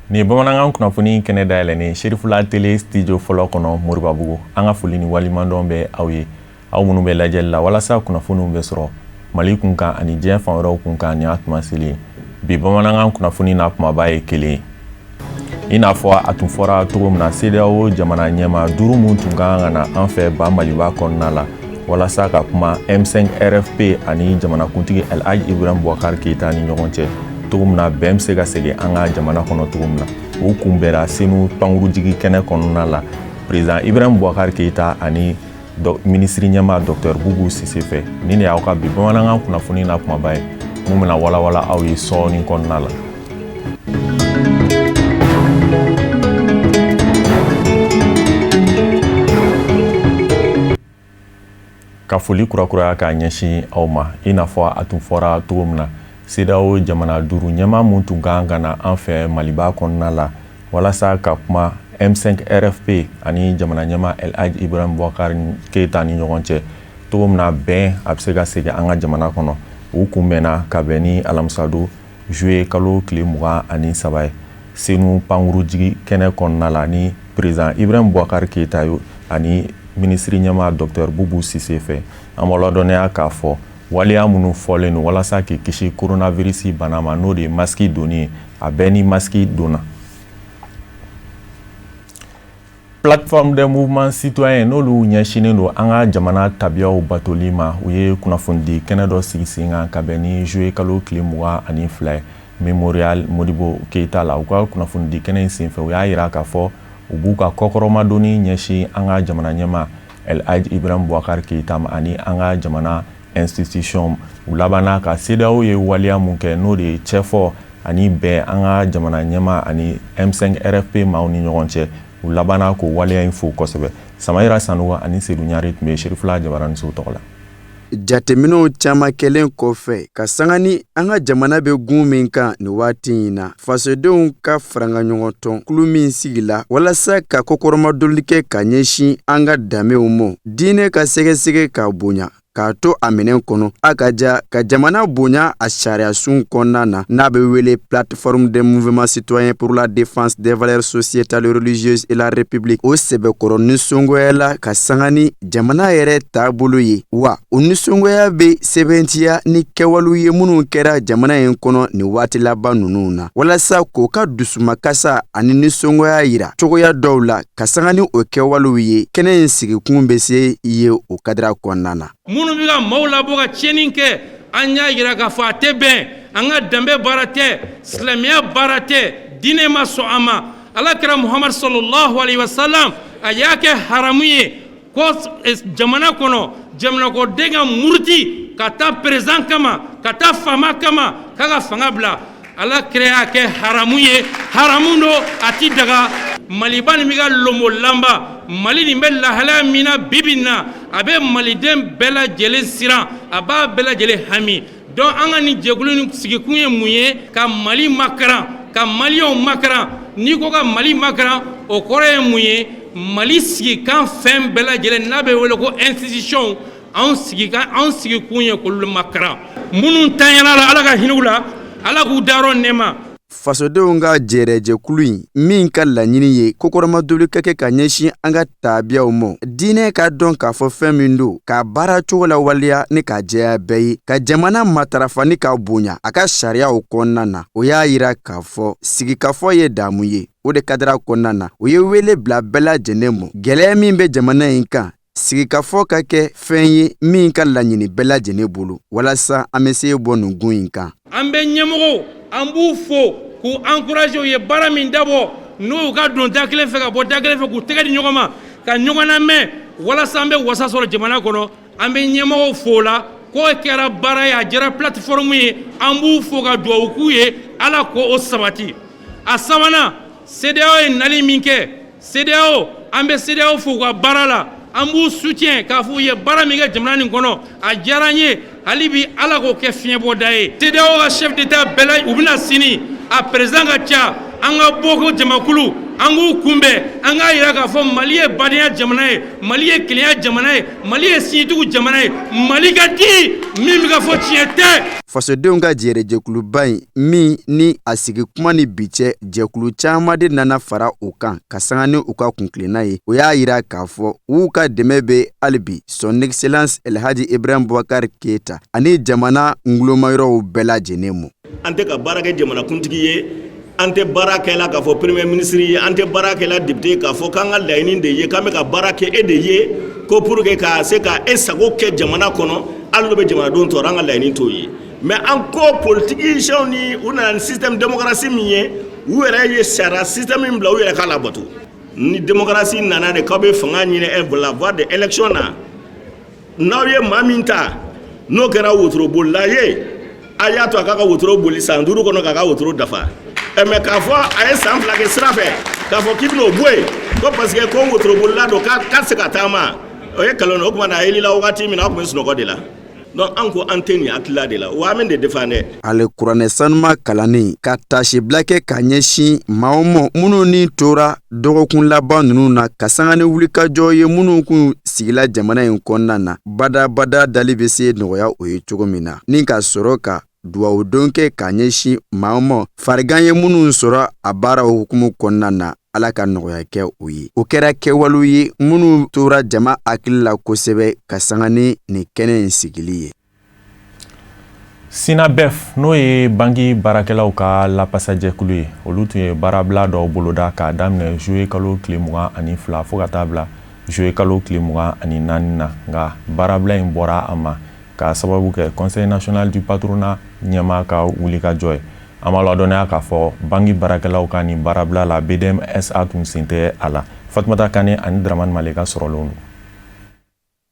Nin ye bamanankan kunnafoni kɛnɛ dayɛlɛnnen Serifula tele studio fɔlɔ kɔnɔ Moribabugu. An ka foli ni waleɲumandɔn bɛ aw ye, aw minnu bɛ lajɛli la walasa kunnafoniw bɛ sɔrɔ Mali kun kan ani diɲɛ fan wɛrɛw kun kan. Nin y'a tuma selen ye. Bi bamanankan kunnafoni na kumaba ye kelen ye. I n'a fɔ a tun fɔra cogo min na, CEDEAO jamana ɲɛmaa duuru min tun ka kan ka na an fɛ ba Maliba kɔnɔna la walasa ka kuma M5 RFP ani jamanakuntigi El Hadj Ibrahim Boubacar Keita ni ɲɔgɔn cɛ cogo min na bɛn bɛ se ka segin an ka jamana kɔnɔ cogo min na, u kunbɛra Senu pankurujigi kɛnɛ kɔnɔna la, président Ibrahim Boubacar Keita ani minisiri ɲɛmaa docteur Bubu Sise fɛ. Nin de y'aw ka bi bamanankan kunnafoni na kumaba ye, mun bɛna walawala aw ye sɔɔni kɔnɔna la. Ka foli kurakuraya k'a ɲɛsin aw ma. I n'a fɔ a tun fɔra cogo min na, CEDEAO jamana duuru ɲɛmaa mun tun kan ka na an fɛ Maliba kɔnɔna la walasa ka kuma M5 RFP ani jamana ɲɛmaa El Hadj Ibrahim Boubacar Keita ni ɲɔgɔn cɛ cogo min na bɛn a bɛ se ka segin an ka jamana kɔnɔ, u kunbɛnna ka bɛn ni alamisadon juillet kalo tile 23 ye Senu pankurujigi kɛnɛ kɔnɔna la ni président Ibrahim Boubacar Keita ye ani minisiri ɲɛmaa docteur Bubu Sise fɛ. An b'aw ladɔnniya k'a fɔ waleya minnu fɔlen don walasa k'i kisi coronavirus bana ma, n'o de ye masque donni ye, a bɛɛ ni masque donna. Plateforme des mouvements citoyens, n'olu ɲɛsinnen don an ka jamana tabiyaw batoli ma, u ye kunnafonidi kɛnɛ dɔ sigi sen kan ka bɛn ni juillet kalo tile 22 ye Mémorial Modibo Keita la. U ka kunnafonidi kɛnɛ in senfɛ, u y'a yira k'a fɔ u b'u ka kɔkɔrɔmadonni ɲɛsin an ka jamana ɲɛmaa El Hadj Ibrahim Boubacar Keita ma ani an ka jamana institution. U labanna ka CEDEAO ye waleya mun kɛ, n'o de ye cɛfɔ ani bɛn an ka jamana ɲɛmaa ani M5 RFP maaw ni ɲɔgɔn cɛ, u labanna k'o waleya in fo kosɛbɛ. Samayira Sanogo ani Sedu Ɲare tun bɛ Serifula Jabaraniso tɔgɔ la. Jateminɛw caman kɛlen kɔfɛ ka sanga ni an ka jamana bɛ gun min kan nin waati in na, fasodenw ka farankaɲɔgɔntɔn kulu min sigila walasa ka kɔkɔrɔmadonni kɛ ka ɲɛsin an ka danbew ma, diinɛ ka sɛgɛsɛgɛ ka bonya k'a to a minɛn kɔnɔ, a ka ja ka jamana bonya a sariyasun kɔnɔna na, n'a bɛ wele Plateforme des mouvements citoyens pour la défense des valeurs sociétales, religieuses et la République, o sɛbɛkɔrɔ nisɔngoyala ka sanga ni jamana yɛrɛ taabolo ye. Wa o nisɔngoya bɛ sɛbɛntiya ni kɛwalew ye minnu kɛra jamana in kɔnɔ nin waati laban ninnu na, walasa k'o ka dusumakasa ani nisɔngoya yira cogoya dɔw la ka sanga ni o kɛwalew ye. Kɛnɛ in sigikun bɛ se ye o kadira kɔnɔna na. Minnu bɛ ka maaw labɔ ka tiɲɛni kɛ, an y'a yira k'a fɔ a tɛ bɛn, an ka danbe baara tɛ, silamɛya baara tɛ, diinɛ ma sɔn a ma. Ala kira Muhamadu sallallahu alaihi wasallam, a y'a kɛ haramu ye ko jamana kɔnɔ jamanakɔden ka muruti ka taa président kama, ka taa faama kama k'a ka fanga bila. Ala kira y'a kɛ haramu ye, haramu don, a ti daga. Maliba nin bɛ ka lomo lanba, Mali nin bɛ lahalaya min na bibi na, a bɛ maliden bɛɛ lajɛlen siran, a b'a bɛɛ lajɛlen hami. Donc an ka nin jɛkulu nin sigikun ye mun ye? Ka Mali makaran, ka maliyɛnw makaran. N'i ko ka Mali makaran, o kɔrɔ ye mun ye? Mali sigikan fɛn bɛɛ lajɛlen n'a bɛ wele ko institution, anw sigikan, anw sigikun ye k'olu makaran. Minnu tanyana la, Ala ka hinɛ u la, Ala k'u dayɔrɔ nɛɛma. Fasodenw ka jɛrɛjɛkulu in min ka laɲini ye kokɔrɔmadoli ka kɛ ka ɲɛsin an ka tabiyaw ma, diinɛ ka dɔn k'a fɔ fɛn min don, k'a baara cogo lawaleya ni k'a jɛya bɛɛ ye, ka jamana matarafa ni k'a bonya a ka sariyaw kɔnɔna na, o y'a yira k'a fɔ sigikafɔ ye daamu ye. O de kadira kɔnɔna na, o ye wele bila bɛɛ lajɛlen ma, gɛlɛya min bɛ jamana in kan, sigikafɔ ka kɛ fɛn ye min ka laɲini bɛɛ lajɛlen bolo walasa an bɛ se bɔ nin gun in kan. An bɛ ɲɛmɔgɔw, an b'u fo k'u encourager. U ye baara min dabɔ, n'u ka don da kelen fɛ ka bɔ da kelen fɛ, k'u tɛgɛ di ɲɔgɔn ma ka ɲɔgɔn lamɛn walasa an bɛ wasa sɔrɔ jamana kɔnɔ, an bɛ ɲɛmɔgɔw fo la k'o kɛra baara ye, a jɛra plateforme ye. An b'u fo ka dugawu k'u ye, Ala k'o sabati. A sabanan, CEDEAO ye nali min kɛ, CEDEAO, an bɛ CEDEAO fo u ka baara la, an b'u soutien k'a fɔ u ye baara min kɛ jamana nin kɔnɔ, a diyara an ye. Hali bi Ala k'o kɛ fiɲɛbɔda ye. CEDEAO ka chef d'état bɛɛ la, u bɛna sini, a président ka ca, an ka bɔ ko jamakulu An k'u kunbɛn, an k'a yira k'a fɔ Mali ye badenya jamana ye, Mali ye kelenya jamana ye, Mali ye sinjitugu jamana ye, Mali ka di, min bɛ ka fɔ tiɲɛ tɛ. Fasodenw ka jɛrɛjɛkuluba in min ni a sigi kuma ni bi cɛ, jɛkulu caman de nana fara u kan ka sanga ni u ka kuntilenna ye. O y'a yira k'a fɔ u ka dɛmɛ bɛ hali bi Son Excellence Elhaji Ibrahim Boubacar Keita ani jamana ngolomayɔrɔw bɛɛ lajɛlen ma. An tɛ ka baara kɛ jamanakuntigi ye, an tɛ baara kɛla k'a fɔ premier ministre ye, an tɛ baara kɛla député k'a fɔ k'an ka laɲini de ye k'an bɛ ka baara kɛ e de ye ko pour que ka se ka e sago kɛ jamana kɔnɔ, hali n'o bɛ jamanadenw tɔɔrɔ, an ka laɲini t'o ye. Mais an ko politiciens ni u nana ni système démocratie min ye, u yɛrɛ ye sariya système min bila, u yɛrɛ k'a labato. Ni démocratie nana de k'aw bɛ fanga ɲini la voie de élection na, n'aw ye maa min ta n'o kɛra wotorobolila ye, a y'a to a k'a ka wotoro boli san 5 kɔnɔ k'a ka wotoro dafa. Mais k'a fɔ a ye san 2 kɛ sira fɛ, k'a fɔ k'i bɛn'o bɔ yen ko parce que ko wotorobolila don k'a tɛ se ka taama, o ye nkalon ye. O tuma na a yelila wagati min na, aw tun bɛ sunɔgɔ de la. Donc an ko an tɛ nin hakilila de la, wa an bɛ de défend dɛ. Ale kuranɛ sanuma kalanni ka taasibila kɛ ka ɲɛsin maaw ma minnu ni tora dɔgɔkun laban ninnu na ka sanga ni wulikajɔ ye minnu kun sigila jamana in kɔnɔna na, badabada dali bɛ se nɔgɔya o ye cogo min na, ni ka sɔrɔ ka duwawu don kɛ ka ɲɛsin maaw ma farigan ye minnu sɔrɔ a baaraw hukumu kɔnɔna na, Ala ka nɔgɔya kɛ u ye. O kɛra kɛwalew ye minnu tora jama hakili la kosɛbɛ ka sanga ni nin kɛnɛ in sigili ye. SYNABEF, n'o ye banki baarakɛlaw ka lapasajɛkulu ye, olu tun ye baarabila dɔw boloda k'a daminɛ juillet kalo tile 22 fo ka taa bila juillet kalo tile 24 na. Nka baarabila in bɔra a ma k'a sababu kɛ Conseil national du patronat ɲɛmaa ka wulikajɔ ye. An b'a ladɔnniya k'a fɔ banki baarakɛlaw ka nin baarabila la, BDMSA tun sen tɛ a la. Fatumata Kane ani Dramane Maleka sɔrɔlenw don.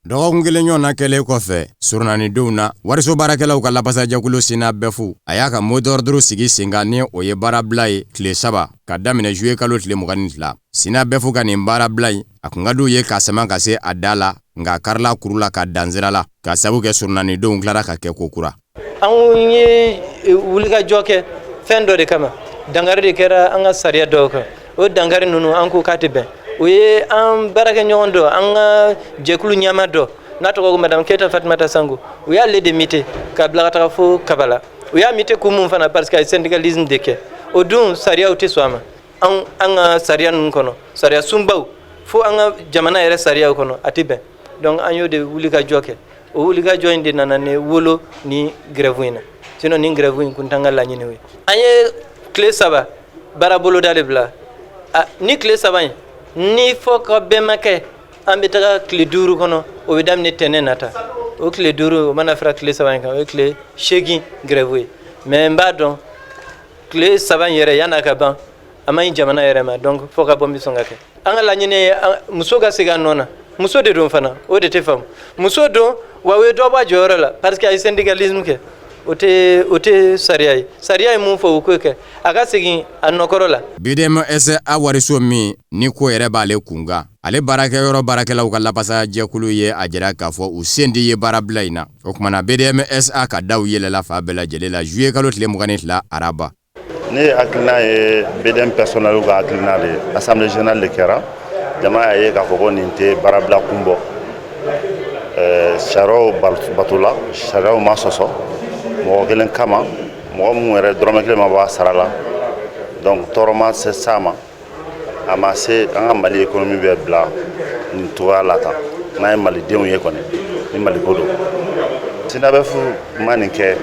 Dɔgɔkun kelen ɲɔgɔn na kɛlen kɔfɛ surunanidenw na, wariso baarakɛlaw ka lapasajɛkulu SYNABEF a y'a ka mot d'ordre sigi sen kan, ni o ye baarabila ye tile 3 ka daminɛ juillet kalo tile 22. SYNABEF ka nin baarabila in, a kun ka d'u ye k'a sama ka se a da la, nka a karila kuru la ka dan sira la, k'a sabu kɛ surunanidenw tilara ka kɛ ko kura. Anw ye wulikajɔ kɛ fɛn dɔ de kama, dankari de kɛra an ka sariya dɔw kan. O dankari ninnu, an ko k'a tɛ bɛn. O ye an baarakɛɲɔgɔn dɔ, an ka jɛkulu ɲɛmaa dɔ n'a tɔgɔ ko Madame Keyita Fatumata Sango, u y'ale de muté ka bila ka taga fo Kabala. U y'a muté kun mun fana? Parce que a ye syndicalisme de kɛ. O dun, sariyaw tɛ sɔn a ma. An ka sariya ninnu kɔnɔ, sariya sunbaw fo an ka jamana yɛrɛ sariyaw kɔnɔ, a tɛ bɛn. Donc an y'o de wulikajɔ kɛ. O wulikajɔ in de nana ne wolo ni grève in na. Sinon ni grève in kun t'an ka laɲini ye. An ye tile 3 baara boloda de bila. Ni tile 3 in ni fɔ ka bɛn ma kɛ, an bɛ taga tile 5 kɔnɔ. O bɛ daminɛ tɛnɛn nata. O tile 5, o mana fara tile 3 in kan, o ye tile 8 grève ye. Mais n b'a dɔn tile 3 in yɛrɛ, yan'a ka ban, a ma ɲi jamana yɛrɛ ma. Donc fo ka bɔ bɛ sɔn ka kɛ. An ka laɲini ye muso ka segin a nɔ na. Muso de don fana, o de tɛ faamu. Muso don wa, o ye dɔ bɔ a jɔyɔrɔ la parce que a ye syndicalisme kɛ. O tɛ sariya ye. Sariya ye mun fɔ, o k'o kɛ, a ka segin a nɔkɔrɔ la. BDMSA wariso min ni ko yɛrɛ b'ale kunkan, ale baarakɛyɔrɔ baarakɛlaw ka lapasajɛkulu ye a jira k'a fɔ u sen tɛ ye baarabila in na. O tuma na, BDMSA ka daw yɛlɛla fan bɛɛ lajɛlen la juillet kalo tile 22, araba. Ne hakilina ye BDM personnel ka hakilina de ye. Assemblée générale de kɛra, jama y'a ye k'a fɔ ko nin tɛ baarabila kun bɔ. Sariyaw batola, sariyaw ma sɔsɔ mɔgɔ kelen kama, mɔgɔ minnu yɛrɛ dɔrɔmɛ kelen ma bɔ a sara la. Donc tɔɔrɔ ma se s'a ma, a ma se an ka Mali économie bɛ bila nin cogoya la tan. N'an ye malidenw ye kɔni, ni Maliko don, SYNABEF ma nin kɛ.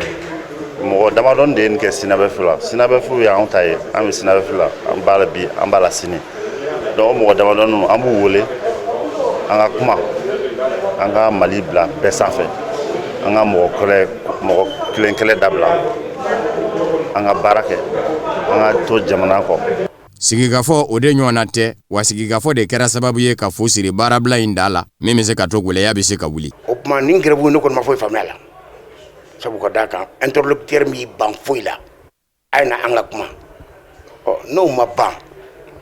Mɔgɔ damadɔni de ye nin kɛ SYNABEF la. SYNABEF y'anw ta ye, an bɛ SYNABEF la, an b'a la bi, an b'a la sini. Donc o mɔgɔ damadɔni ninnu, an b'u wele an ka kuma, an ka Mali bila bɛɛ sanfɛ, an ka mɔgɔ kɛlɛ, mɔgɔ kelen kɛlɛ dabila, an ka baara kɛ, an ka to jamana kɔ. Sigikafɔ, o de ɲɔgɔnna tɛ wa. Sigikafɔ de kɛra sababu ye ka fu siri baarabila in da la, min bɛ se ka to gɛlɛya bɛ se ka wuli. O tuma nin grève, ne kɔni ma foyi faamuya la, sabu ka d'a kan interlocuteur m'i ban foyi la, a ye na an ka kuma. Ɔ n'o ma ban,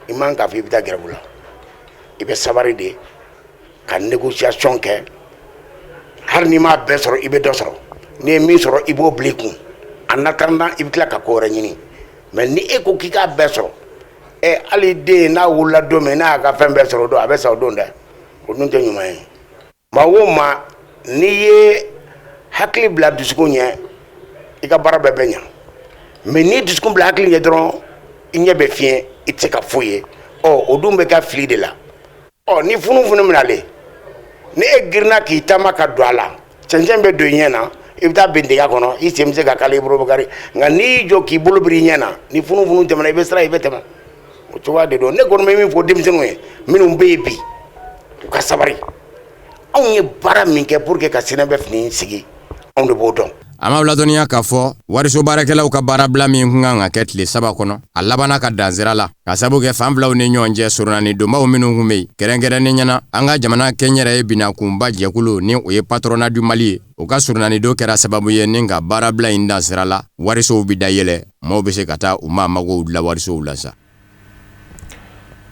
i man k'a fɔ i bɛ taa grève la. I bɛ sabari de ka négociation kɛ. Hali n'i m'a bɛɛ sɔrɔ, i bɛ dɔ sɔrɔ. N'i ye min sɔrɔ, i b'o bila i kun. En attendant, i bɛ tila ka ko wɛrɛ ɲini. Mais ni e ko k'i k'a bɛɛ sɔrɔ Ɛ, hali den n'a wolola don min, n'a y'a ka fɛn bɛɛ sɔrɔ o don, a bɛ sa o don dɛ. O dun tɛ ɲuman ye. Maa o maa, n'i ye hakili bila dusukun ɲɛ, i ka baara bɛɛ bɛ ɲa. Mais n'i dusukun bila hakili ɲɛ dɔrɔn, i ɲɛ bɛ fiɲɛ, i tɛ se ka foyi ye. Ɔ, o dun bɛ kɛ fili de la. Ɔ, ni funufunu minɛlen, ni e girinna k'i taama ka don a la, cɛncɛn bɛ don i ɲɛ na, i bɛ taa bin dingɛ kɔnɔ, i sen bɛ se ka kari, i bolo bɛ kari. Nka n'i y'i jɔ k'i bolo biri i ɲɛ na, ni funufunu tɛmɛna, i bɛ siran, i bɛ tɛmɛ. O cogoya de don. Ne kɔni bɛ min fɔ denmisɛnninw ye minnu bɛ yen bi, u ka sabari. Anw ye baara min kɛ pour que ka CNBF nin sigi, anw de b'o dɔn. An b'aw ladɔnniya k'a fɔ wariso baarakɛlaw ka baarabila min kun kan ka kɛ tile 3 kɔnɔ, a labanna ka dan sira la, ka sabu kɛ fan filaw ni ɲɔgɔn cɛ surunani donbaw minnu kun bɛ yen, kɛrɛnkɛrɛnnenya na an ka jamana kɛnyɛrɛye binnakunba jɛkulu, ni o ye Patronat du Mali ye, o ka surunani don kɛra sababu ye ni ka baarabila in dan sira la. Warisow bɛ dayɛlɛ, maaw bɛ se ka taa u maa magow dilan warisow la sa.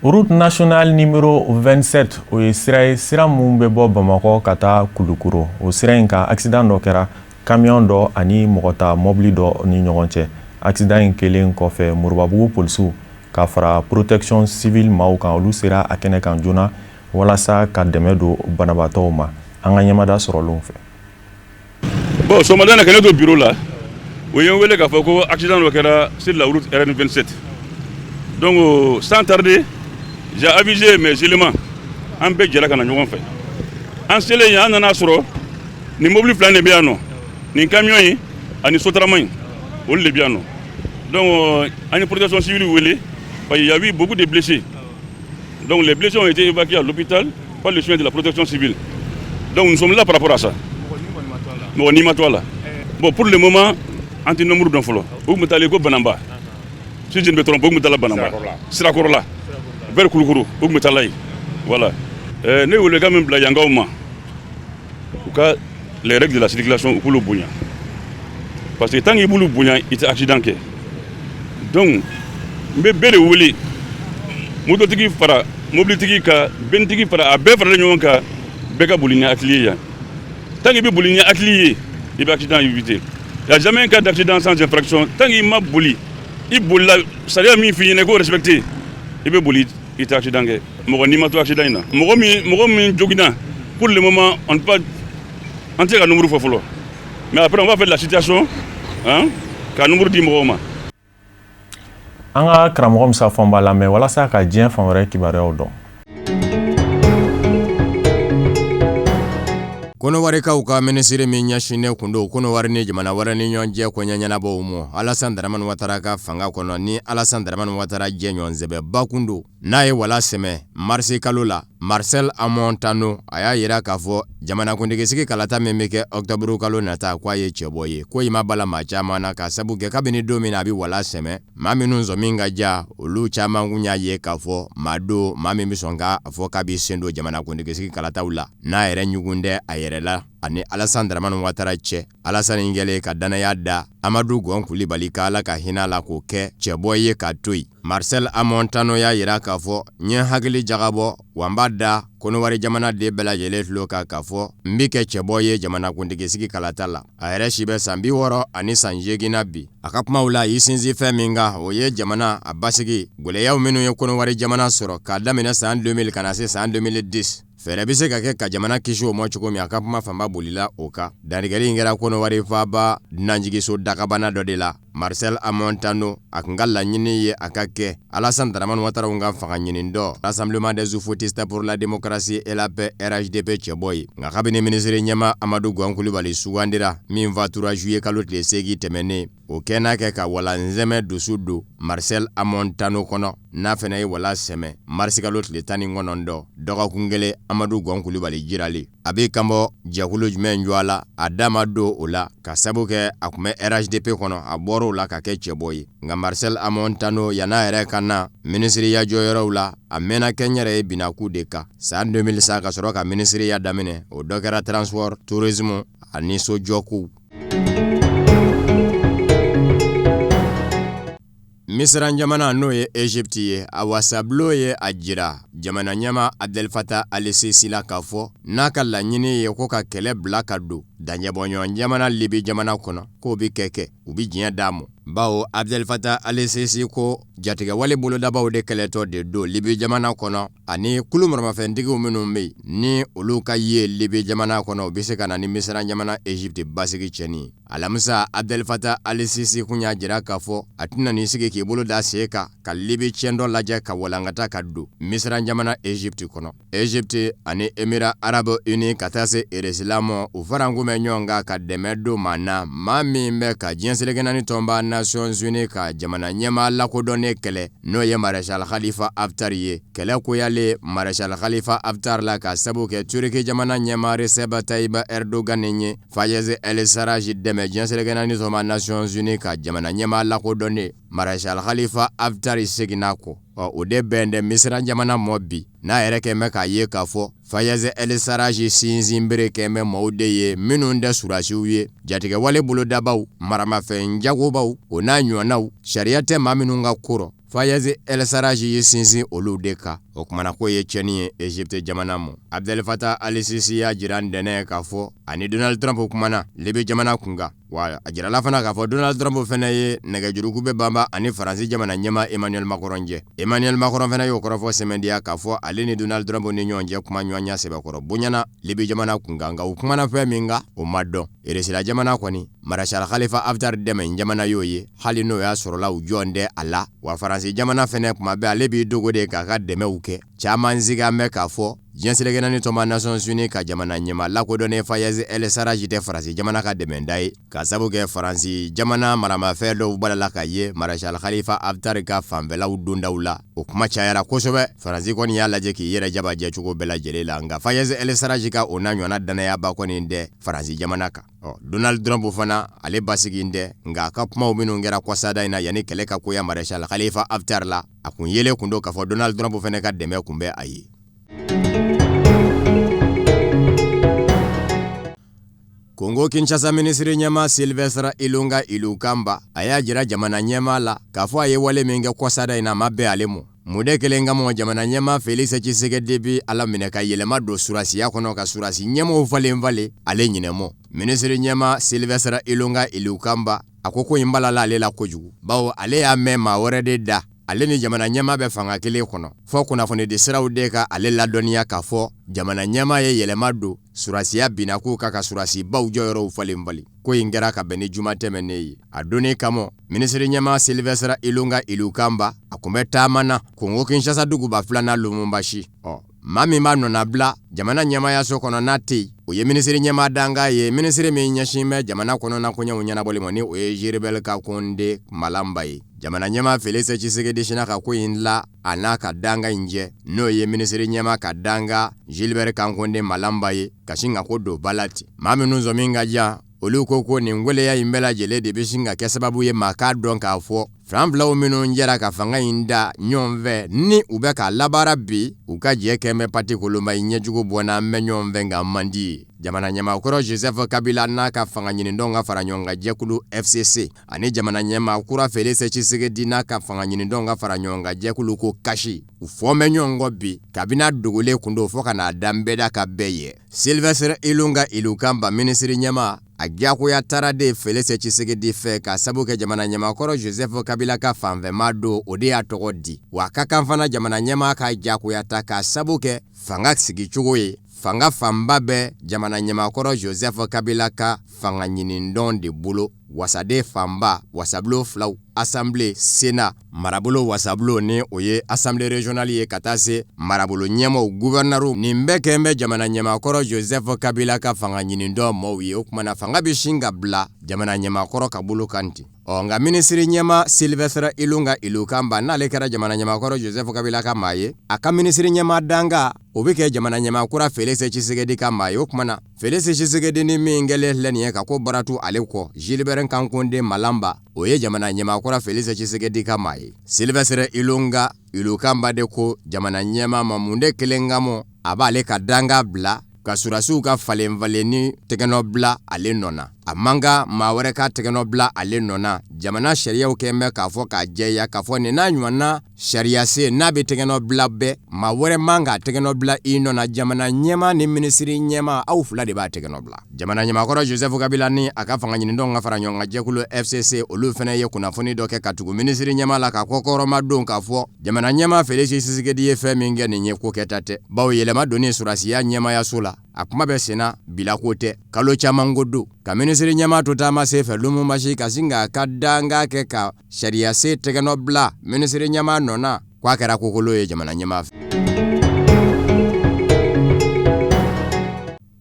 Route nationale numéro 27, o ye sira ye, sira mun bɛ bɔ Bamakɔ ka taa Kulukoro. O sira in kan, accident dɔ kɛra camion dɔ ani mɔgɔta mɔbili dɔ ni ɲɔgɔn cɛ. Accident in kɛlen kɔfɛ, Moribabugu polisiw ka fara protection civile maaw kan, olu sera a kɛnɛ kan joona walasa ka dɛmɛ don banabaatɔw ma. An ka ɲɛmada sɔrɔlenw fɛ. Bon, sɔgɔmada na, ka ne to bureau la, o ye n wele k'a fɔ ko accident dɔ kɛra sur la route RN27. Donc, sans tarder, j'ai avisé mes éléments. An bɛɛ jɛra ka na ɲɔgɔn fɛ. An selen yen, an nana sɔrɔ nin mobili fila de bɛ yan nɔ, nin camion in ani sotarama in, olu de bɛ yan nɔ. Donc an ye protection civile wele parce qu'il y a eu beaucoup de blessés. Donc les blessés ont été évacués à l'hôpital par le soin de la protection civile. Donc nous sommes là par rapport à ça. Mɔgɔ n'i ma to a la. Bon, pour le moment, an tɛ nombre dɔn fɔlɔ. U tun bɛ taalen ko Banamba, si je ne me trompe, u tun bɛ taa la Banamba Sirakɔrɔla vers Kulukoro, u tun bɛ taa la yen. Voilà. Ne ye welekan min bila yankaw ma, u ka les règles de la circulation, u k'olu bonya, parce que tant qu'il b'olu bonya, i tɛ accident kɛ. Donc n bɛ bɛɛ de wele, mototigi fara mobilitigi kan, bɛntigi fara, a bɛɛ faralen ɲɔgɔn kan, bɛɛ ka boli ni hakili ye yan. Tant qu'il bɛ boli ni hakili ye, i bɛ accident éviter. Il y a jamais un cas d'accident sans infraction. Tant qu'il ma boli, i bolila sariya min f'i ɲɛna i k'o respecter, i bɛ boli, i tɛ accident kɛ. Mɔgɔ n'i ma to accident in na, mɔgɔ min joginna, pour le moment on ne peut pas, an tɛ se ka nombre fɔ fɔlɔ, mais après on va faire la situation, hein, ka nombre di mɔgɔw ma. An ka karamɔgɔ Musa Fɔnba lamɛn walasa ka diɲɛ fan wɛrɛ kibaruyaw dɔn. Kɔnɔwarikaw ka minisiri min ɲɛsinnen kun don Kɔnɔwari ni jamana wɛrɛ ni ɲɔgɔn cɛ koɲɛ ɲɛnabɔw ma, Alasan Daramani Watara ka fanga kɔnɔ, ni Alasan Daramani Watara jɛɲɔgɔn sɛbɛba kun don, n'a ye wala sɛmɛ marisi kalo la, Marcel Amon Tano, a y'a yira k'a fɔ jamanakuntigisigi kalata min bɛ kɛ ɔkutɔburu kalo nata, k'a ye cɛbɔ ye. Ko in ma bala maa caman na, k'a sabu kɛ kabini don min na a bɛ wala sɛmɛ, maa minnu sɔmi ka ja, olu caman kun y'a ye k'a fɔ maa don, maa min bɛ sɔn k'a fɔ k'a b'i sen don jamanakuntigisigi kalataw la, n'a yɛrɛ ɲugun tɛ a yɛrɛ la ani Alasan Daramani Watara cɛ. Alasan in kɛlen ka dannaya da Amadu Gɔn Kulibali ka, Ala ka hinɛ la, k'o kɛ cɛbɔ ye k'a to yen. Marcel Amon Tano y'a yira k'a fɔ n ye hakili jagabɔ, wa n b'a da Kɔnɔwari jamana den bɛɛ lajɛlen tulo kan k'a fɔ n bɛ kɛ cɛbɔ ye jamanakuntigisigi kalata la. A yɛrɛ si bɛ san 68 na bi. A ka kumaw la, a y'i sinsin fɛn min kan, o ye jamana a basigi gɛlɛyaw minnu ye Kɔnɔwari jamana sɔrɔ k'a daminɛ san 2000 ka na se san 2010, fɛɛrɛ bɛ se ka kɛ ka jamana kisi o ma cogo min. A ka kuma fanba bolila o kan. Dantigɛli in kɛra Kɔnɔwari faaba dunanjiginso dakabana dɔ de la. Marcel Amon Tano, a kun ka laɲini ye a ka kɛ Alassane Dramane Ouattara ka fanga ɲini dɔ Rassemblement des Houphouëtistes pour la démocratie et la paix, RHDP, cɛbɔ ye. Nka kabini minisiri ɲɛmaa Amadu Gɔn Kulibali sugandira, min fatura juillet kalo tile 8 tɛmɛnen, o kɛ n'a kɛ ka wala nzɛmɛ dusu don Marcel Amon Tano kɔnɔ, n'a fana ye wala sɛmɛ marisikalo tile 19, dɔgɔkun kelen Amadu Gɔn Kulibali jirali. A bɛ kanbɔ jɛkulu jumɛn jɔ a la, a da ma don o la, ka sabu kɛ a tun bɛ RHDP kɔnɔ, a bɔr'o la ka kɛ cɛbɔ ye. Nka Marcel Amon Tano, yann'a yɛrɛ ka na minisiriya jɔyɔrɔw la, a mɛnna kɛnyɛrɛye binakun de kan san 2000 ka sɔrɔ ka minisiriya daminɛ. O dɔ kɛra transport, tourisme ani sojɔkow. Misiran jamana, n'o ye Egypte ye, a wasabulon ye a jira jamana ɲɛmaa Abdel Fattah al-Sisi la k'a fɔ n'a ka laɲini ye ko ka kɛlɛ bila ka don daɲɛbɔɲɔgɔn jamana Libi jamana kɔnɔ. Ko k'o bɛ kɛ u bɛ diɲɛ d'a ma bawo Abdel Fattah al-Sisi ko jatigɛwale bolodabaaw de kɛlɛtɔ de don Libi jamana kɔnɔ ani kulu maramafɛntigiw minnu bɛ yen ni olu ka ye Libi jamana kɔnɔ u bɛ se ka na ni Misira jamana Egypte basigi cɛnni ye. Alamisa Abdel Fattah al-Sisi kun y'a jira k'a fɔ a tɛna n'i sigi k'i bolo da sen kan ka Libi tiɲɛtɔ lajɛ ka walankata ka don Misira jamana Egypte kɔnɔ. Egypte ani Émirats arabes unis ka taa se Irisila ma u farankun bɛ ɲɔgɔn kan ka dɛmɛ don maa na maa min bɛ ka diɲɛ seleke naani tɔnba Nations Unies ka jamana ɲɛmaa lakodɔnnen kɛlɛ n'o ye Maréchal Khalifa Haftar ye. Kɛlɛ goyalen Maréchal Khalifa Haftar la ka sabu kɛ Turquie jamana ɲɛmaa Recep Tayyip Erdogan ye Fayez El Sarraj dɛmɛ diɲɛ seleke naani tɔnba Nations Unies ka jamana ɲɛmaa lakodɔnnen Maréchal Khalifa Haftar seginna kɔ. Ɔ o de bɛn tɛ Misira jamana mɔ bi n'a yɛrɛ kɛn bɛ k'a ye k'a fɔ Fayez El Sarraj sinsinbere kɛn bɛ maaw de ye minnu tɛ surasiw ye jatigɛwale bolodabaaw maramafɛn jagobaw o n'a ɲɔgɔnnaw sariya tɛ maa minnu ka ko rɔ Fayez El Sarraj y'i sinsin olu de kan o kumana k'o ye tiɲɛni ye Egypte jamana ma Abdel Fattah al-Sisi y'a jira ntɛnɛn k'a fɔ a ni Donald Trump kumana Libi jamana kunkan wa a jirala fana k'a fɔ Donald Trump fana ye nɛgɛjuruku bɛ banba ani Faransi jamana ɲɛmaa Emmanuel Macron cɛ. Emmanuel Macron fana y'o kɔrɔfɔ sɛmɛntiya k'a fɔ ale ni Donald Trump ni ɲɔgɔn cɛ kumaɲɔgɔnya sɛbɛkɔrɔ bonyana Libi jamana kunkan nka u kumana fɛn min kan o ma dɔn. Irisila jamana kɔni Maréchal Khalifa Haftar dɛmɛ jamana y'o ye hali n'o y'a sɔrɔla u jɔn tɛ a la wa Faransi jamana fana kuma bɛɛ ale b'i dogo de k'a ka dɛmɛw kɛ. Caman siga bɛ k'a fɔ diɲɛ seleke naani tɔnba Nations Unies ka jamana ɲɛmaa lakodɔnnen Fayez El Sarraj tɛ Faransi jamana ka dɛmɛda ye ka sabu kɛ Faransi jamana maramafɛn dɔw balala ka ye Maréchal Khalifa Haftar ka fanfɛlaw dondaw la o kuma cayara kosɛbɛ. Faransi kɔni y'a lajɛ k'i yɛrɛ jabajɛ cogo bɛɛ lajɛlen la nka Fayez El Sarraj ka o n'a ɲɔgɔnna dannayaba kɔni tɛ Faransi jamana kan. Ɔ Donald Trump fana ale basigi tɛ nka a ka kumaw minnu kɛra kɔsada in na yanni kɛlɛ ka goya Maréchal Khalifa Haftar la a kun yelen kun don k'a fɔ Donald Trump fana ka dɛmɛ kun bɛ a ye. Kongo Kinshasa minisiri ɲɛmaa Sylvestre Ilunga Ilunkamba a y'a jira jamana ɲɛmaa la k'a fɔ a ye wale min kɛ kɔsada in na a ma bɛn ale ma. Mun de kelen kama jamana ɲɛmaa Félix Tshisekedi bi ala minɛ ka yɛlɛma don surasiya kɔnɔ ka surasi ɲɛmaaw falen falen ale ɲinɛmɔ. Minisiri ɲɛmaa Sylvestre Ilunga Ilunkamba a ko ko in balala ale la kojugu bawo ale y'a mɛn maa wɛrɛ de da ale ni jamana ɲɛmaa bɛ fanga kelen kɔnɔ fɔ kunnafonidi siraw de ka ale ladɔnniya k'a fɔ jamana ɲɛmaa ye yɛlɛma don surasiya binna k'u ka surasibaw jɔyɔrɔw falen falen. Ko in kɛra ka bɛn ni juma tɛmɛnen ye. A donni kama minisiri ɲɛmaa Sylvestre Ilunga Ilunkamba a kun bɛ taama na Kongo Kinshasa duguba filanan Lubumbashi. Ɔ maa min b'a nɔnabila jamana ɲɛmaayaso kɔnɔ n'a tɛ yen o ye minisiri ɲɛmaa dankan ye minisiri min ɲɛsin bɛ jamana kɔnɔna koɲɛw ɲɛnabɔli ma ni o ye Gilbert Kankonde Malamba ye. Jamana ɲɛmaa Félix Tshisekedi sinna ka ko in la a n'a ka dankan in cɛ n'o ye minisiri ɲɛmaa ka dankan Gilbert Kankonde Malamba ye ka sin ka ko don ba la ten. Maa minnu sɔmi ka jan olu ko ko nin waleya in bɛɛ lajɛlen de bɛ sin ka kɛ sababu ye maa k'a dɔn k'a fɔ fan filaw minnu jɛra ka fanga in da ɲɔgɔn fɛ ni u bɛ k'a labaara bi u ka jɛ kɛn bɛ pati koloma ye ɲɛjugu bɔ n'an bɛ ɲɔgɔn fɛ nka man di ye. Jamana ɲɛmaa kɔrɔ Joseph Kabila n'a ka fanga ɲinidɔn ka fara ɲɔgɔn kan jɛkulu FCC ani jamana ɲɛmaa kura Félix Tshisekedi n'a ka fanga ɲinidɔn ka fara ɲɔgɔn kan jɛkulu ko CACH u fɔ bɛ ɲɔgɔn kɔ bi kabini a dogolen kun don fo ka n'a da nbɛda kan bɛɛ ye. Sylvestre Ilunga Ilunkamba minisiri ɲɛmaa a diyagoya taara de Félix Tshisekedi fɛ ka sabu kɛ jamana ɲɛmaa kɔrɔ Joseph Kabila ka fanfɛmaa don o de y'a tɔgɔ di wa a ka kan fana jamana ɲɛmaa ka diyagoya ta ka sabu kɛ fanga sigicogo ye fanga fanba bɛ jamana ɲɛmaa kɔrɔ Joseph Kabila ka fanga ɲinidɔn de bolo wasaden fanba wasabulon filaw assemblée sénat marabolo wasabulon ni o ye assemblée régionale ye ka taa se marabolo ɲɛmaaw gouverneur nin bɛɛ kɛn bɛ jamana ɲɛmaa kɔrɔ Joseph Kabila ka fanga ɲinidɔn maaw ye o tuma na fanga bɛ sin ka bila jamana ɲɛmaa kɔrɔ ka bolo kan ten. Ɔ nka minisiri ɲɛmaa Sylvestre Ilunga Ilunkamba n'ale kɛra jamana ɲɛmaa kɔrɔ Joseph Kabila ka maa ye a ka minisiri ɲɛmaa dankan o bɛ kɛ jamana ɲɛmaa kura Félix Tshisekedi ka maa ye o tuma na Félix Tshisekedi ni min kɛlen filɛ nin ye ka ko baratu ale kɔ Gilbert Kankonde Malamba o ye jamana ɲɛmaa kura Félix Tshisekedi ka maa ye. Sylvestre Ilunga Ilunkamba de ko jamana ɲɛmaa ma mun de kelen kama a b'ale ka dankan bila ka surasiw ka falen falenni tɛgɛnɔ bila ale nɔ na. A man kan maa wɛrɛ k'a tɛgɛnɔ bila ale nɔ na. Jamana sariyaw kɛn bɛ k'a fɔ k'a jɛya k'a fɔ nin n'a ɲɔgɔnna sariyasen n'a bɛ tɛgɛnɔ bila bɛɛ, maa wɛrɛ man k'a tɛgɛnɔ bila i nɔ na. Jamana ɲɛmaa ni minisiri ɲɛmaa, aw fila de b'a tɛgɛnɔ bila. Jamana ɲɛmaakɔrɔ Joseph Kabila ni a ka fanga ɲinitɔnw ka fara ɲɔgɔn kan jɛkulu FCC, olu fana ye kunnafoni dɔ kɛ ka tugu minisiri ɲɛmaa la ka kɔkɔrɔma don k'a fɔ jamana ɲɛmaa Felix Tshisekedi ye fɛn min kɛ nin ye ko kɛta tɛ, bawo yɛlɛma donni sɔrɔdasiya ɲɛmaayaso la, a kuma bɛ senna bilako tɛ, kalo caman ko don. Ka minisiri ɲɛmaa to taama sen fɛ Lubumbashi ka sin k'a ka dankan kɛ ka sariyasen tɛgɛnɔ bila minisiri ɲɛmaa nɔ na, k'a kɛra kokolo ye jamana ɲɛmaa fɛ.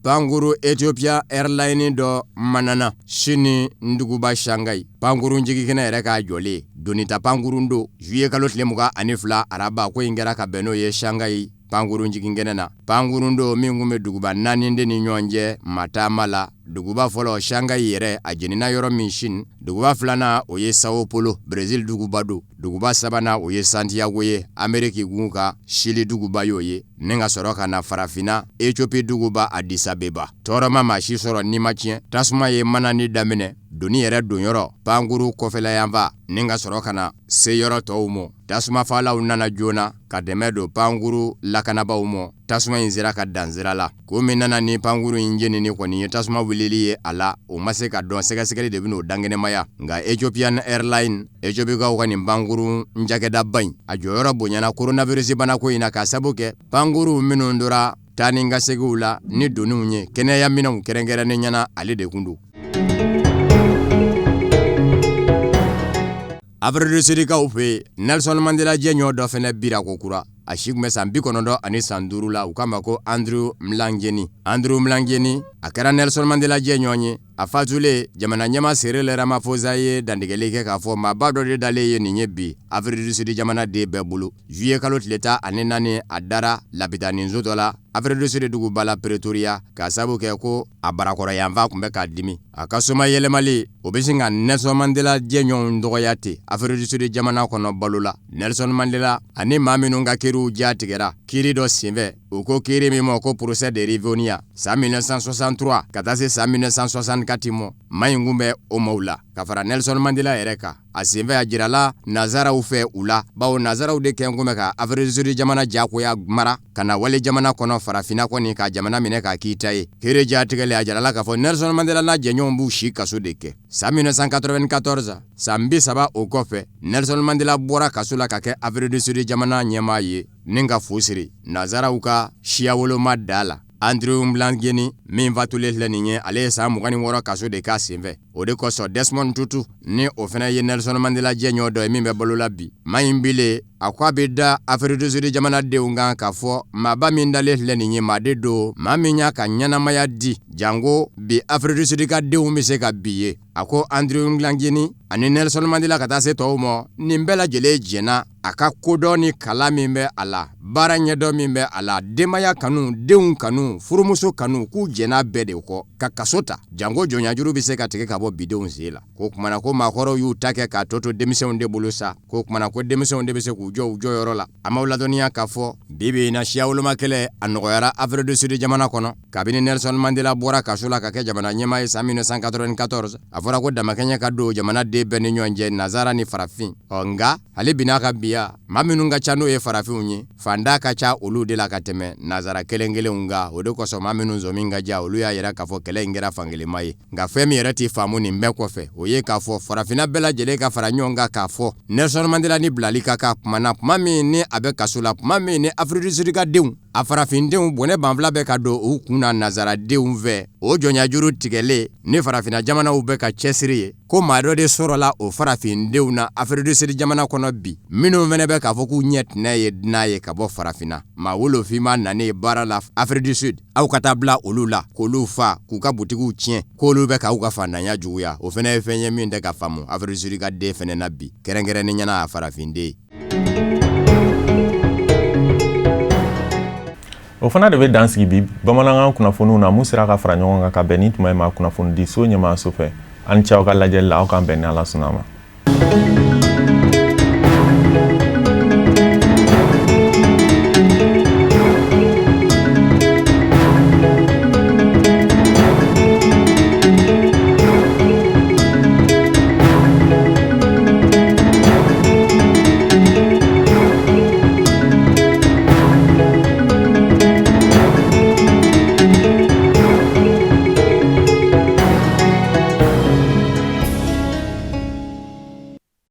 Pankuru Ethiopia Airlines dɔ manana Sini duguba Shanghai pankurun jigikɛnɛ yɛrɛ k'a jɔlen donita pankurun don juillet kalo tile 22 araba ko in kɛra ka bɛn n'o ye Shanghai pankurun jiginkɛnɛ na. Pankurun don min tun bɛ duguba naani de ni ɲɔgɔn cɛ mataama la. Duguba fɔlɔ Shanghai yɛrɛ a jenina yɔrɔ min Chine, duguba filanan o ye Sao Paulo Brésil duguba don, duguba sabanan o ye Santiago ye Ameriki gun kan Chili duguba y'o ye, ni ka sɔrɔ ka na farafinna Ethiopie duguba Addis Abeba. Tɔɔrɔ ma maa si sɔrɔ ni ma tiɲɛ, tasuma ye manani daminɛ doni yɛrɛ donyɔrɔ pankuru kɔfɛlayanfan ni ka sɔrɔ ka na se yɔrɔ tɔw ma. Tasumafalaw nana joona ka dɛmɛ don pankuru lakanabaaw ma. Tasuma in sera ka dan sira la. Ko min nana ni pankuru in jenini kɔni ye tasuma wulili ye a la, o ma se ka dɔn, sɛgɛsɛgɛli de bɛn'o dankɛnɛmaya. Nka Ethiopian Airlines, Ethiopikaw ka nin pankuru cakɛdaba in, a jɔyɔrɔ bonyana coronavirus banako in na k'a sabu kɛ pankuru minnu tora taa ni ka seginw la ni doniw ye kɛnɛya minɛnw kɛrɛnkɛrɛnnenya na, ale de kun don. Afrique du Sud kaw fɛ yen, Nelson Mandela jɛɲɔgɔn dɔ fana bira ko kura. A si tun bɛ san 95 la, u k'a ma ko Andrew Mlangeni. Andrew Mlangeni, a kɛra Nelson Mandela jɛɲɔgɔn ye. A fatulen, jamana ɲɛmaa Cyril Ramaphosa ye dantigɛli kɛ k'a fɔ maaba dɔ de dalen ye nin ye bi Afrique du Sud jamanaden bɛɛ bolo. Juillet kalo tile 14, a dara lapitaninso dɔ la Afrique du Sud duguba la Pretoria, k'a sabu kɛ ko a barakɔrɔyanfan tun bɛ k'a dimi. A ka somayɛlɛmali, o bɛ sin ka Nelson Mandela jɛɲɔgɔnw dɔgɔya ten Afrique du Sud jamana kɔnɔ balo la. Nelson Mandela ani maa minnu ka kiriw ja tigɛra kiri dɔ senfɛ, u ko kiri min ma ko procès de Rivonia san 1963 ka taa se san 1964 ma, maa in kun bɛ o maaw la ka fara Nelson Mandela yɛrɛ kan. A senfɛ a jirala nazaraw fɛ u la, bawo nazaraw de kɛn kun bɛ ka Afrique du Sud jamana jagoya mara ka na wale jamana kɔnɔ farafinna kɔni ka jamana minɛ k'a k'i ta ye. Kiri jatigɛlen, a jirala k'a fɔ Nelson Mandela n'a jɛɲɔgɔnw b'u si kaso de kɛ. San 1994, san 30 o kɔfɛ, Nelson Mandela bɔra kaso la ka kɛ Afrique du Sud jamana ɲɛmaa ye ni ka fu siri nazaraw ka siyawoloma da la. Andrew Mlangeni min fatulen filɛ nin ye, ale ye san 26 kaso de k'a senfɛ. O de kosɔn Desmond Tutu, ni o fana ye Nelson Mandela jɛɲɔgɔn dɔ ye min bɛ balo la bi, maa in bilen, a ko a bɛ da Afrique du Sud jamanadenw kan k'a fɔ maaba min dalen filɛ nin ye, maa de don, maa min y'a ka ɲɛnamaya di janko bi Afrique du Sud ka denw bɛ se ka bi ye. A ko Andrew Mlangeni ani Nelson Mandela ka taa se tɔw ma, nin bɛɛ lajɛlen jɛnna a ka kodɔn ni kalan min bɛ a la, baara ɲɛdɔn min bɛ a la, denbaya kanu, denw kanu, furumuso kanu, k'u jɛnna bɛɛ de kɔ ka kaso ta janko jɔnyajuru bɛ se ka tigɛ ka bɔ bidenw sen la. Ko kumana ko maakɔrɔw y'u ta kɛ k'a tɔ to denmisɛnw de bolo sa, ko kumana ko denmisɛnw de bɛ se k'u jɔ u jɔyɔrɔ la. An b'aw ladɔnniya k'a fɔ bi bi in na siyawoloma kɛlɛ a nɔgɔyara Afrique du Sud jamana kɔnɔ kabini Nelson Mandela bɔra kaso la ka kɛ jamana ɲɛmaa ye san 1994. A fɔra ko damakɛɲɛ ka don jamanaden bɛɛ ni ɲɔgɔn cɛ, nazara ni farafin. Ɔ nka hali bi n'a ka biya, maa minnu ka ca n'o ye farafinw ye, fanda ka ca olu de la ka tɛmɛ nazara kelen kelenw kan. O de kosɔn maa minnu sɔmi ka ja, olu y'a yira k'a fɔ kɛlɛ in kɛra fankelenma ye. Nka fɛn min yɛrɛ tɛ faamu nin bɛɛ kɔfɛ, o ye k'a fɔ farafinna bɛɛ lajɛlen ka fara ɲɔgɔn kan k'a fɔ Nelson Mandela ni bilali ka kan kuma na, kuma min ni a bɛ kaso la, kuma min ni Afrique du Sud ka denw, a farafindenw bɔnɛ banfula bɛ ka don u kun na nazaradenw fɛ, o jɔnyajuru tigɛlen ni farafinna jamanaw bɛ ka cɛsiri ye ko maa dɔ de sɔrɔla o farafindenw na Afrique du Sud jamana kɔnɔ bi, minnu fana bɛ k'a fɔ k'u ɲɛ tɛnɛ ye dunan ye ka bɔ farafinna, maa wolofinma nanen baara la Afrique du Sud, aw ka taa bila olu la k'olu fa, k'u ka butigiw tiɲɛ, k'olu bɛ k'aw ka fantanya juguya. O fana ye fɛn ye min tɛ ka faamu Afrique du Sud ka den fana na bi, kɛrɛnkɛrɛnnenya la a farafinden. O fana de bɛ dan sigi bi bamanankan kunnafoniw na mun sera ka fara ɲɔgɔn kan ka bɛn ni tuma in ma kunnafonidiso ɲɛmaaso fɛ. Aw ni ce aw ka lajɛli la, aw k'an bɛn ni Ala sɔnna a ma.